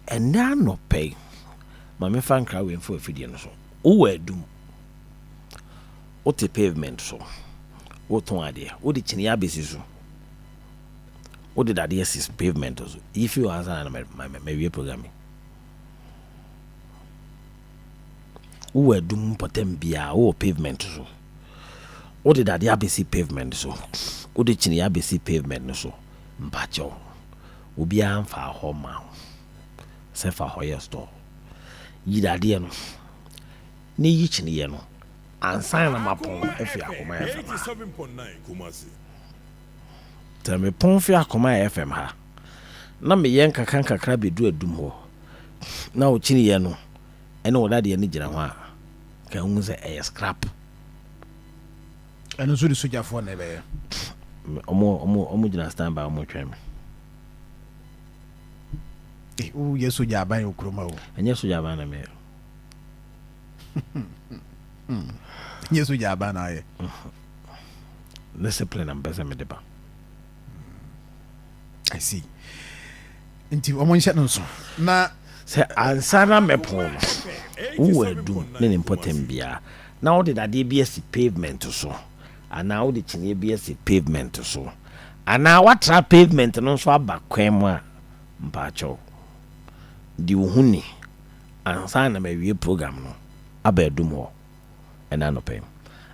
Ɛnnɛ anɔpa yi, ma memfa nkra wei mfa afidie no so. Wowɔ Adum, wote pavement so, wotɔn adeɛ, wode kyiniiɛ abɛsi so, wode dadeɛ asi pavement so. Yi firi hɔ ansa na mawie program yi. Wowɔ Adum mpɔtam biara, wowɔ pavement so, wode dadeɛ abɛsi pavement so, wode kyiniiɛ abɛsi pavement no so. Mpakyɛw, obiara mfaa hɔ mma wo sɛ fa hɔ yɛ store. Yi dadeɛ no na yi kyiniiɛ no ansa na mapɔn afi Akoma FM ha. Sɛ mepɔn fi Akoma FM ha na meyɛ nkakra nkakra bɛdu Adum hɔ na wo kyiniiɛ no ne wo dadeɛ no gyina hɔ a, ka hu sɛ ɛyɛ scrap. Ɛno nso de sogyafoɔ na ɛbɛyɛ. Ɔmo gyina stand by, ɔmo twɛn me. Eh, woyɛ sogya aban wɔ kurom o. Ɛnyɛ sogya aban na meyɛ. Ɛnyɛ sogya aban na ayɛ. Discipline na mpɛ sɛ mede ba. I see. Nti wɔn nhyɛ no nso na. Sɛ ansa na mɛpɔn no, wowɔ Adum ne ne mpɔtam biara na wode dadeɛ bi asi pavement so anaa wode kyiniiɛ bi asi pavement so anaa woatra pavement no nso aba kwan mu a, mpaakyɛw, di wo ho ni ansa na mawie program no aba Adum hɔ ɛnnɛ anɔpa yi.